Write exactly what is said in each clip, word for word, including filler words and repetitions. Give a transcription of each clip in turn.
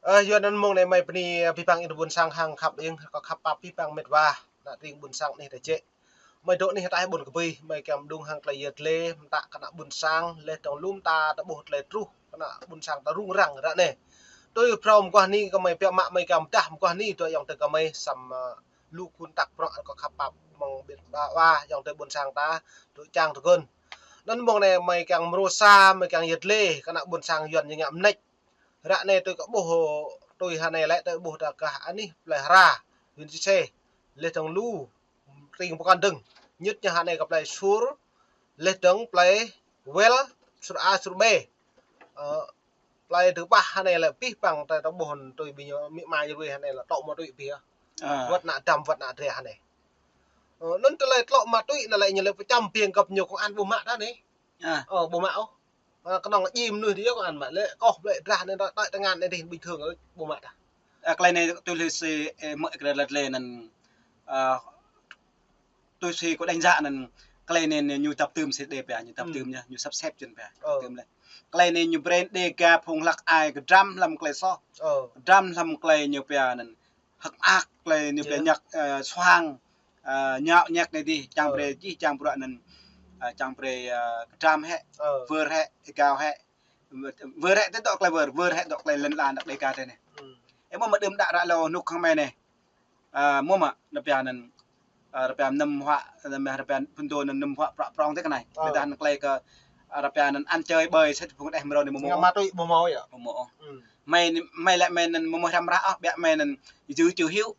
Ơ, yua anŭn mông anai mơi bơni abih bang ih ƀôn sang hăng khăp ing, kâo khăp pap abih bang met wa, ană tring ƀôn sang anih tơjĕ. Mơi dŏ anih ataih ƀôn kơbih, mơi kiăng mơđung hăng tơlơi yơh dlê, mơta kơ ană ƀôn sang, laih dơ̆ng lu mơta ta ƀuh tơlơi truh, kơ ană ƀôn sang ta rŭng răng ră anai. Tui phrâo mơguah anai kơ mơi biă mă mơi kiăng pơdah mơguah anai, dŏ ayŏng adơi kơ mơi, samơ̆, ơ, lu khul tăk prŏng kâo khăp pap mơ̆ng ƀing wa, ayŏng adơi ƀôn sang ta, dŏ čang tơgŭn. Anŭn mông anai mơi kiăng mrô sa, mơi kiăng yơh dlê, kơ ană ƀôn sang Yuan ñu ngă mơneč. Ră anai tui kâo ƀuh, tui hơnai lĕ tui ƀuh ta gah anih plơi Hra, huyện Chư Sê, laih dơ̆ng lu, tring pơkŏn dơ̆ng. Ñŭt ñu hơnai kơ plơi Sur, laih dơ̆ng plơi Wel, Sur A, Sur B. Ơ, plơi tơpă hơnai lĕ abih bang ta, ta ƀuh tui ƀing ñu mĭ ma ñu rui hơnai lĕ tŏ mă tui ƀiă. Wơ̆t ană dăm, wơ̆t ană dra hơnai. Ơ, anŭn tơlơi tŏ mă tui anŭn lĕ ñu lĕ pơčăm ƀing găp ñu kông an ƀu mă ta anai. Ơ, ƀu mă ôh. Ơ, kơnơ̆ng jing mơnuih dih yơh kông an mă. Lĕ koh blĕ drah anai, tŏ, tŏ tơngan anai dih bình thường ôh, ƀu mă ta. Ơ, tơlơi anai tui lĕ si, ơ, mơ̆ kơ lĕ lĕ anŭn, ơ, tui si kâo đánh giá anŭn, tơlơi anai ñu dăp tưm si đe pia, ñu dăp tưm ñu, ñu sắp xếp čun pia. Tưm lĕ. Tơlơi anai ñu brơi Đêga phung hlăk ai kơdrăm hlăm tơlơi soh. Kơdrăm hlăm tơlơi ñu pia anŭn. Hơ̆k mơak, tơlơi ñu pia nhăk, ơ, suang, ơ, ñăo ñăk anai dih, čang brơi jih, čang bruă anŭn, ơ, čang brơi, ơ, kơdrăm hĕ, wơr hĕ, êgao hĕ. Wơr hĕ tơdŏ tơlơi wơr, wơr hĕ dŏ tơlơi lŏn ala ană Đêga tơ anai. Ơ, mơ̆ mă đưm đă ră lâo nuk hăng mơi anai. Ơ, mơ̆ mă, rơpia anŭn, ơ, rơpia mơnam huă, rơpia phun dô anŭn mơnam huă prŏng prŏng tơ kơ anai. Ƀiădah anŭn tơlơi kơ, ơ, rơpia anŭn ăn chơi bời sĭt phung đeh mrô anai mơ̆ mơ̆. Ngă ma túy ƀu mơ̆ yơh. Ƀu mơ̆. Mơi, mơi lĕ mơi anŭn mơ̆ mơ̆ hrăm ră ôh, biă mơi anŭn jư čiu hiu.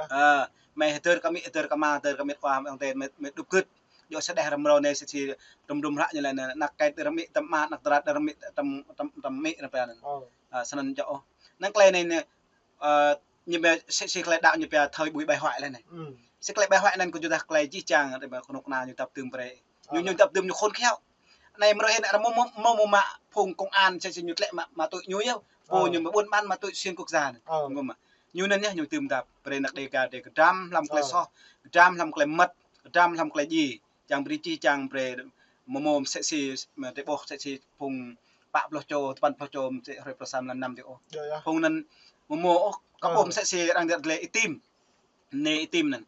Ơ, mơi hơdơr kơ amĭ, hơdơr kơ ama, hơdơr kơ met wa, amăng tơi mơi, mơi đup gưt. Djơ̆ sa đeh răm mrô anai sĭt sĭt rŭm rŭm hră ñu lĕ anŭn, ană kai đơr amĭ, tơm ama, ană tơrat đơr amĭ, tơm, tơm, tơm amĭ rơpia anŭn. Ơ, snăn djơ̆ ôh. Năng tơlơi anai anai, ơ, ñu pia sĭt sĭt tơlơi đaŏ ñu pia thời buổi bại hoại lĕ anai. Sĭt tơlơi bại hoại anŭn kơ judah tơlơi jih jang, rơpia kơnuk kơna ñu dăp tưm brơi. Ñu, ñu dăp tưm ñu khôn khéo. Anai mrô hĭ anai ră mơ̆ mơ̆ mơ̆ mă phung công an sĭt sĭt ñu tlĕ mă, mă túy ñu yơh. Pô ñu mă buôn bán mă túy xuyên quốc gia anai. Ngŏ mă. Ñu anŭn yơh ñu tưm dăp brơi ană Đêga drei kơdrăm hlăm tơlơi soh, kơdrăm hlăm tơlơi mơmŏt, kơdrăm hlăm tơlơi djai. Čang brơi jih, čang brơi mơmŏ mơsĕ si, mơ̆ tơƀôh mơsĕ si phung pă pluh čô, tơpăn pluh čô, mơsĕ hrơi pluh sa mlan năm dih ôh. Phung anŭn mơmŏ ôh, kơ ƀôh mơsĕ si arăng djăt lĕ Y-Tim. Anai Y-Tim anŭn.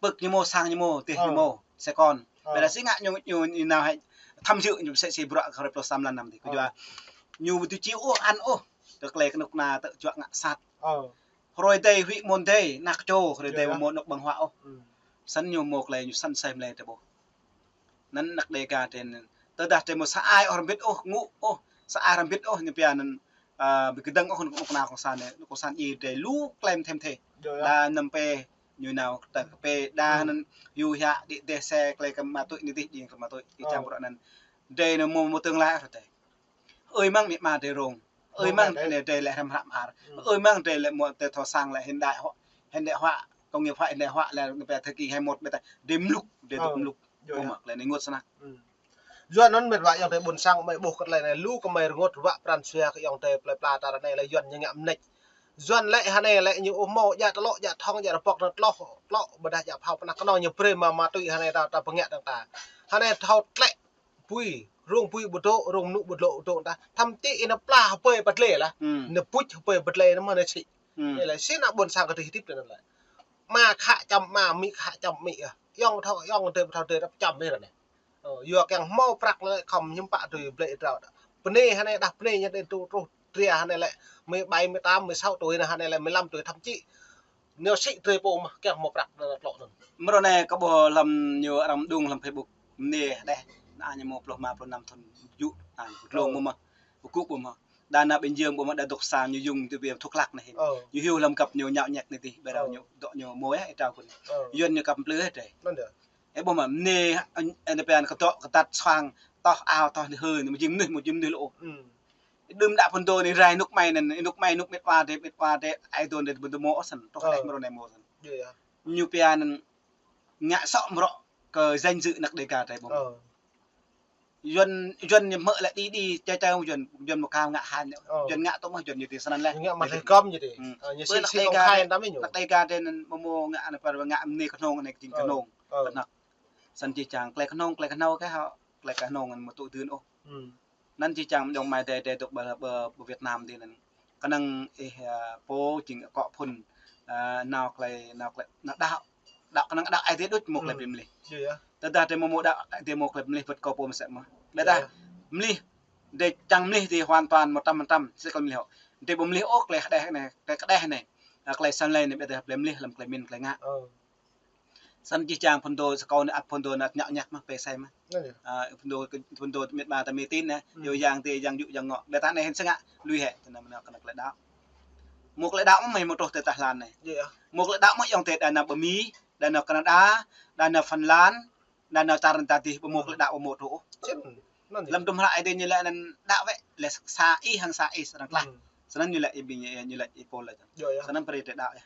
Pơ̆k ñu mơ̆, sang ñu mơ̆, tih ñu mơ̆, sĕ kon. Ƀiădah si ngă ñu, ñu, ñu nao hĕ tham dự ñu mơsĕ si bruă kơ hrơi pluh sa mlan năm dih. Kơ yua ñu ƀu tui či ôh, ăn ôh. Tơ tơlơi kơnuk kơna tơ juă ngă sat. Hrơi dih huĭ mơ̆n dih, năk čô, hrơi dih mơ̆ mơ̆ anŏ ƀơ̆ng huă ôh. Snăn ñu mơ̆ tơlơi ñu săn sĕ mlei tơƀôh. Anŭn ană Đêga drei anŭn. Tơdah drei mơ̆ sa ai ôh rơmbit ôh, ngŏ ôh, sa ai rơmbit ôh, ñu pia anŭn, ơ, ƀu kơdơ̆ng ôh kơnuk kơna cộng sản anai, kơnuk cộng sản djai drei lu klem thêm thê. Đa năm pê, ñu nao tơ kơ pê, đa anŭn hyu hia đĭ dêh sĕ tơlơi kơ ma túy anai dih, djai kơ ma túy, ih čang bruă anŭn. Drei anŭn mơ̆ mơ̆ tương lai ôh drei. Ơi mơ̆ng amĭ ama drei rông. Ơi mơ̆ng anai drei lĕ hrăm hră mơar. Ơi mơ̆ng drei lĕ mơ̆ tơ thâo sang lĕ hiện đại hóa, hiện đại hóa, công nghiệp hóa, hiện đại hóa lĕ ñu pia thời kỳ hai mốt ƀiădah drei mluk, drei dŏ mluk. Ơ, mơ̆ tơlơi anai rơngot snăk. Yua anŭn met wa ayŏng adơi ƀôn sang mơi ƀuh kơ tơlơi anai lu kơ mơi rơngot ruă pran jua kơ ayŏng adơi plơi pla ta ră anai lĕ Yuan ñu ngă mơneč. Yuan lĕ hơnai lĕ ñu ôh mơ̆ djă tơlŏ, djă thŏng, djă rơpŏk anŭn tơlŏ, tơlŏ ƀiădah djă phao pơnăk kơnơ̆ng ñu brơi mă, ma túy hơnai ta, ta pơngă dơ̆ng ta. Hơnai thâo tlĕ bui, rông bui ƀu dŏ, rông mơnŭ ƀu dŏ, dŏ ta. Thậm chí ih nao pla hơpơi pơdlê lah. Nao buč hơpơi pơdlê anŭn mơ̆ anai sĭt. Ih lĕ si ană ƀôn sang kơ tih hơdip tơ anŭn lĕ. Ama khă čăm ama, amĭ khă čăm amĭ yơh. Ayŏng thâo, ayŏng adơi thâo adơi rap čăm ih ră anai. Ơ, yua kiăng hmâo prăk lĕ khŏm hiư̆m pă tui blĕ drao đa. Bơnai hơnai đah bơnai ñu đen tru truh dra hơnai lĕ. Mười bảy, mười tám, mười sáu tuổi anai hơnai lĕ mười lăm tuổi thậm chí. Nao sĭ drei pô mơ̆ kiăng hmâo prăk đa tlŏ anŭn. Mrô anai kơ ƀôh lăm ñu arăng mơđung lăm Facebook. Mơnai đeh. Ană ñu mơ̆ pluh rơma, pluh năm thŭn jŭ. Ană ñu pơdlông ƀu mơ̆. Pơgŭ ƀu mơ̆. Đa ană Bình Dương ƀu mơ̆ đa dŏ sang ñu yŭng tui ƀiă thuốc lắc anai hĭ. Ñu hyu lăm găp ñu ñăo ñăk anai dih. Ƀiădah ñu dŏ ñu mơ̆ yơh ih trao kơ anai. Yuan ñu kăp mplư hĭ drei. Ơ, ƀu mơ̆, mơnai, ơ, anai pia kơdŏ, kơdăt, suang, tŏh ao, tŏh anai hơ, anai mơ̆ jing mơnuih, mơ̆ jing mơnuih lĕ ôh. Đưm đă phun dô anai rai anŭk mơi anŭn, anŭk mơi, anŭk met wa drei, met wa drei, ai dô anai ƀu dô mơ̆ ôh snăn, tŏh anai mrô anai mơ̆ snăn. Ñu pia anŭn ngă sŏ mrŏ kơ danh dự ană Đêga drei ƀu mơ̆. Yuan, Yuan ñu hmư̆ lĕ đĭ đĭ, čai čai Yuan, Yuan mơ̆ khao ngă hăn, Yuan ngă tŭ mơ̆ Yuan ñu dih snăn lĕ. Ñu ngă mă lĕ gơ̆m ñu dih. Ơ, ñu sĭ sĭ công khai anŭn tăm ñu. Ană Đêga drei anŭn mơ̆ mơ̆ ngă anai pơr ngă mơnai kơhnông, kơhnông. Kơhnăk. Snăn jih jang, tơlơi kơhnông, tơlơi kơhnâo kơ hŏ, tơlơi kơhnông anŭn mơ̆ tŭ dưn ôh. Anŭn jih jang mơ̆ng mơi drei, drei dŏ ƀơ, ƀơ, ƀơ Việt Nam dih anŭn. kơnơ̆ng ih, ơ, pô jing akŏ phŭn, ơ, nao tơlơi, nao tơlơi, nao đaŏ. Đaŏ kơnơ̆ng đaŏ Ơi Adai đôč mơ̆ tơlơi pơmlih. Tơdah drei mơ̆ mơ̆ đaŏ Ơi Adai mơ̆ tơlơi pơmlih wơ̆t kâo pô mơsĕ mơ̆. Ƀiădah mlih, drei čang mlih dih hoàn toàn một trăm phần trăm, sĭt kơ mlih ôh. Drei ƀu mlih ôh tơlơi kơđeh anai, tơlơi kơđeh anai. Ơ, tơlơi săn lĕ anai ƀiădah tơlơi mlih lăm tơlơi mĭn tơlơi ngă. Snăn jih jang phŭn dô sa kâo anai ăt phŭn dô anai ñăk ñăk mơ̆, pê sai mơ̆. Ơ, phŭn dô, phŭn dô mĭt ma ta mê tín anai, yua yang tê yang yŭ yang ngŏ. Ƀiădah anai hĭn sơngă, lui hĕ, tơnăm anai kơnơ̆ng tơlơi đaŏ. Mơ̆ tơlơi đaŏ mơ̆ mơ̆ truh tơ tah lan anai. Mơ̆ tơlơi đaŏ mơ̆ ayŏng adơi đa nao ƀơi Mi, đa nao Canada, đa nao Phần Lan, đa nao čar ta dih ƀu mơ̆ tơlơi đaŏ ƀu mơ̆ truh ôh. Lăm tum hră Ơi Adai ñu laĭ anăn đaŏ wĕ, lĕ sa ih hăng sa ih srăng klah. Snăn ñu laĭ ih ƀing, ñu laĭ ih Pôl laĭ. Snăn brơi drei đaŏ yơh.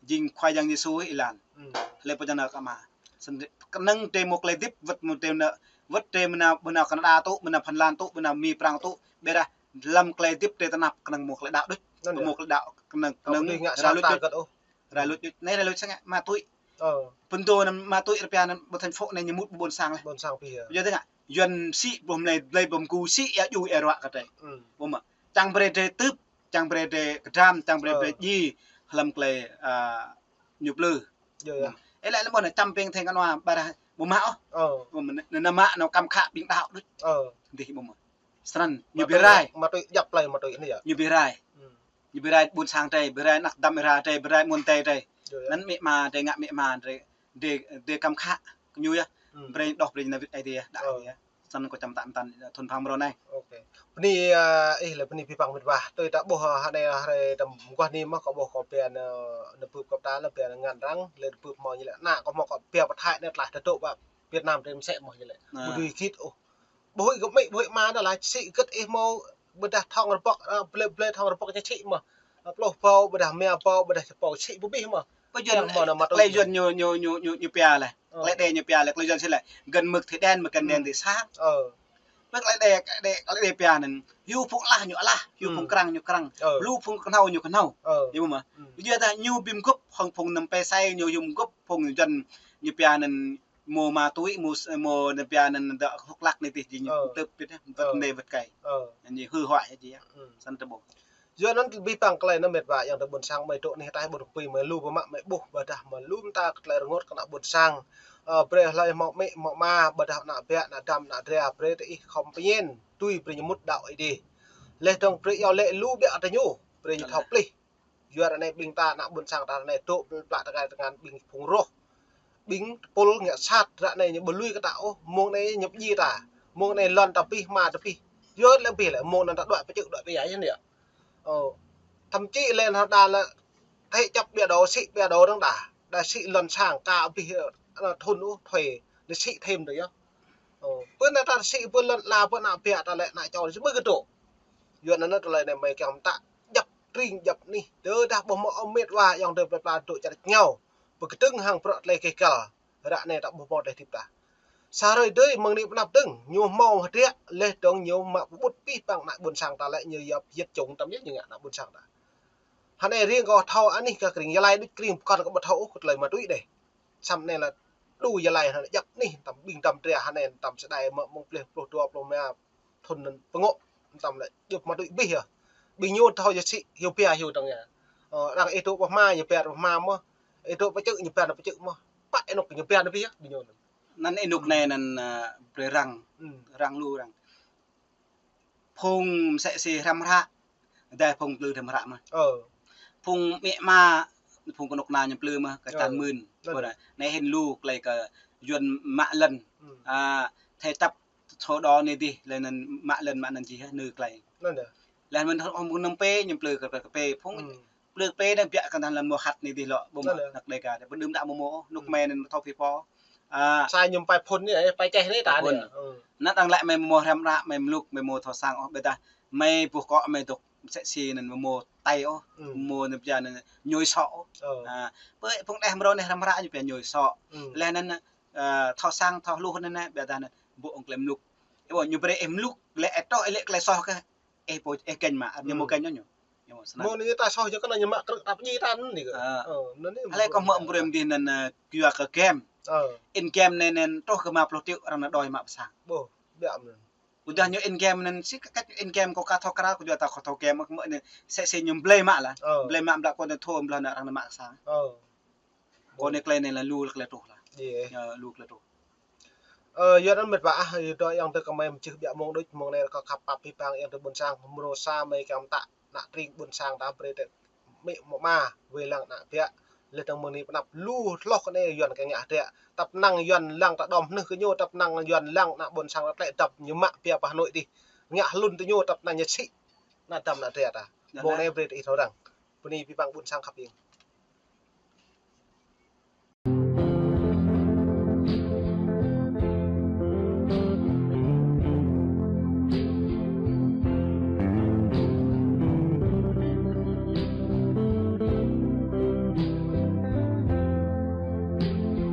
Jing Khua Yang Yêsu ih lăng. Hlơi pô jing nao kơ Ama. Snăn kơnơ̆ng drei mơ̆ tơlơi hơdip wơ̆t mơ̆ drei nao, wơ̆t drei mơ̆ nao, ƀu nao Canada tŭ, ƀu nao Phần Lan tŭ, ƀu nao Mi Prăng tŭ, ƀiădah lăm tơlơi hơdip drei tơnap kơnơ̆ng mơ̆ tơlơi đaŏ đôč. Mơ̆ tơlơi đaŏ kơnơ̆ng, kơnơ̆ng rai luč đôč. Rai luč đôč. Anai rai luč sơngă, ma túy. Phŭn dô anăn ma túy rơpia anăn ƀơi thành phố anai ñu mŭt ƀơi ƀôn sang lĕ. Ƀôn sang pih yơh. Yua tơngă, Yuăn sĭ ƀuh mlei, blei ƀuh mgu sĭ ia djru ia ruă kơ drei. Ƀuh mơ̆. Čang brơi drei tưp, čang brơi drei kơdram, čang brơi drei djai, hlăm tơlơi, ơ, ñu plư. Ih laĭ lĕ ƀuh anai čăm ping theng kơnua, ƀiădah ƀu mă ôh. Ƀuh mơ̆, anai mă nao kăm khă ƀing đaŏ đôč. Dih ƀuh mơ̆. Snăn, ñu bi rai. Ma túy djăp plei ma túy anai yơh. Ñu bi rai. Ñu bi rai ƀôn sang drei, bi rai anăk dăm ih ra drei, bi rai amuôn adơi drei. Anăn amĭ ama drei, ngă amĭ ama drei, drei, drei kăm khă kơ ñu yơh. Brei đŏk brei nao wĭt Ơi Adai yơh, đaŏ Ơi Adai yơh. Snăn kâo čăm tăn tăn thŭn phang mrô anai. Bơni, ơ, ih lĕ bơni abih bang mĭt wa. Tui ta ƀuh, ơ, hơnai, ơ, hrơi tơm mơguah anai mơ̆ kâo ƀuh kâo pia nao, nao bưp kơ ta lĕ pia nao ngăn arăng, lĕ nao bưp mơ̆ ñu lĕ. Ană kâo mơ̆ kâo pia pơthai anai tơlaih tơdŏ ƀă Việt Nam drei mơsĕ mơ̆ ñu lĕ. Ƀu dưi git ôh. Ƀu huĭ kơ amĭ, ƀu huĭ ama, đa laĭ sĭ gơ̆t ih mơ̆, ƀiădah thŏng rơbŏk, ơ, blei, blei thŏng rơbŏk ñu sĭ mơ̆. Ơ, pluh ƀâo, ƀiădah rơma ƀâo, ƀiădah sa ƀâo sĭ ƀu abih mơ̆. Ƀu Yuăn, tơlơi Yuăn ñu, ñu, ñu, ñu pia lĕ. Tơlơi Ơi Adai ñu pia lĕ, tơlơi Yuăn sĭ lĕ. Gần mực thì đen mà gần đèn thì sáng. Ƀiădah tơlơi Ơi Adai, Ơi Adai, tơlơi Ơi Adai pia anăn. Hiu phung alah ñu alah, hiu phung krăng ñu krăng. Lu phung kơhnâo ñu kơhnâo. Yua mơ̆. Yua dah ñu bi mguôp hŏng phung năm pê sai ñu hiu mguôp phung Yuăn ñu pia anăn mơ̆ ma túy, mơ̆, mơ̆ anăn pia anăn dŏ thuốc lắc anai dih, jing ñu tưp pit, wơ̆t anai wơ̆t kai. Ñu hư hoại hĕ jing. Snăn ta ƀuh. Yua anăn abih bang tơlơi anăn mĭt wa ayŏng adơi ƀôn sang mơi dŏ anih ataih ƀôn pui mơi lu pơmă mơi ƀuh ƀiădah mơi lu mơta kơ tơlơi rơngot kơ ană ƀôn sang. Ơ, brei hlơi mơ̆ amĭ mơ̆ ama ƀiădah ană ƀiă ană dăm ană dra brei tơ ih khŏm pơñen tui brei ñu mŭt đaŏ Ơi Adai. Leh dơ̆ng brei iâu laĭ lu biă tơ ñu, brei ñu thâo plih. Yua ră anai ƀing ta ană ƀôn sang ta ră anai dŏ plă tơkai tơngan ƀing phung roh. Ƀing tơpul ngă sat ră anai ñu ƀu lui kơ ta ôh, mông anai ñu pơdjai ta. Mông anai lŏn ta abih, hma ta abih. Yua lĕ abih lĕ, mông anăn ta đuaĭ pơčư̆ đuaĭ pơyai yơh anai. Ơ, thậm chí lĕ anăn đa lĕ thế chấp ƀiă đô, sĭ ƀiă đô dơ̆ng đa. Đa sĭ lŏn sang ka abih, ơ, thŭn ôh, thuê, đa sĭ thêm đơ yơh. Ơ, pơ anai ta sĭ pơ lŏn ala, pơ ană ƀiă ta lĕ ană čô, sĭ ƀu kơ dŏ. Yua anăn tơlơi anai mơi kiăng mơta djăp tring djăp anih. Tơdah ƀuh mơ̆ ơ mĭt wa ayŏng adơi plei pla dŏ čar čngao. Pơkơdơ̆ng hăng bruă tơlơi keh kăl. Ră anai ta ƀuh mơ̆ tơlơi hơdip ta. Sa hrơi dơi mơ̆ng anai pơ anăp dơ̆ng, ñu hmâo hơdră, leh dơ̆ng ñu mă pơƀut abih bang ană ƀôn sang ta lĕ ñu yap yơ̆t čung tăm yơh ñu ngă ană ƀôn sang ta. Hơnai riêng kâo thâo anih kơ krĭng Gia Lai đôč krĭng pơkŏn kâo ƀu thâo ôh kơ tơlơi ma túy dêh. Samơ̆ anai lĕ đu Gia Lai hơnai djăp anih tăm ƀing tăm tria hơnai tăm sơdai mơ̆ mơ̆ng plih pluh dua pluh rơma thŭn anăn pơngŏ tăm lĕ djŏp ma túy abih yơh. Ƀing ñu thâo yơh sĭ, hiu pia hiu dơ̆ng yơh. Ơ, arăng ih dŏ pơ hma, ñu pia pơ hma mơ̆. Ih dŏ pơčư̆, ñu pia pơčư̆ mơ̆. Pă ênuk ñu pia abih yơh, ƀing ñu. Anăn ênuk anai anăn, ơ, brơi răng, răng lu răng. Phung msĕ si hrăm hră, dah phung plư hrăm hră mơ̆. Phung amĭ ama, phung kơnuk kơna ñu plư mơ̆, kơ čan mưn. Ƀuh anai, anai hĭn lu tơlơi kơ Yuăn mă lŏn. A, thế chấp sổ đỏ anai dih, lĕ anăn mă lŏn mă anăn jih, nư tơlơi. Leh mơ̆n hŏng phung năm pê, ñu plư kơ, kơ, kơ pê, phung plư pê anăn biă kơ anăn lăm mơhat anai dih lŏ, ƀuh mơ̆, anăk Đêga dih, ƀu đưm đă mơ̆ mơ̆, anŭk mơi anăn thâo phi pô. A. Sa ñu pai phŭn anai, pai čeh anai ta anai. Anăn arăng laĭ mơi mơ̆ hrăm hră, mơi mluk, mơi mơ̆ thâo sang ôh, ƀiădah mơi ƀuh kơ mơi dŏ msĕ si anăn mơ̆ mơ̆ tai ôh, mơ̆ anăn pia anăn ñôi sŏ ôh. A, pơ phung đeh mrâo anai hrăm hră ñu pia ñôi sŏ. Leh anăn, ơ, thâo sang, thâo hluh anăn, ƀiădah anăn ƀuh ƀơi tơlơi mluk. Ơ, ñu brơi ih mluk, lĕ ih truh, ih lĕ tơlơi soh kơ ih pô, ih gêñ mă, ñu mơ̆ gêñ ñu. Ñu mơ̆ snăn. Mơ̆ anai ta soh yơh kơ anăn ñu mă krư̆ ta pơdjai ta anăn anai kơ. Ơ, anăn anai. Hlơi kơ mơ̆ brơi mơ̆ dih anăn, ơ, kơ game. In game anai anăn truh kơ rơma pluh triệu arăng nao đòi mă pơ sang. Ƀuh, biă mơ̆n. Ƀôdah ñu in game anŭn sĭt kơ kăč in game kâo ka thâo krao, kâo yua ta kâo thâo game mơ̆ anai sĕ sĕ ñu blai mă lah. Ơ. Blai mă ƀlă kâo anai thâo ƀlă anai arăng anai mă sa. Ơ. Kâo anai tơlơi anai lah lu tơlơi truh lah. Yơh. Yơh, lu tơlơi truh. Ơ, yua anŭn mĕt wa ah, yua dŏ ayŏng adơi kơ mơi mơčih ƀiă mông đôč, mông anai kâo khăp pap abih bang ayŏng adơi ƀôn sang, mrô sa mơi kiăng mơtă ană tring ƀôn sang ta brơi tơ amĭ ama, wai lăng ană biă, lĕ tơdang mơ̆ng anai pơ anăp lu hloh kơ anai Yuan kiăng ngă hơdră. Tăp năng Yuan lăng ta đom hnưh kơ ñu, tăp năng Yuan lăng ană ƀôn sang ta tlĕ dăp ñu mă biă pơ Hà Nội dih. Ngă hlŭn tơ ñu tăp năng ñu sĭ ană dăm ană dra ta. Mông anai brơi tơ ih thâo răng. Bơni abih bang ƀôn sang khăp ing.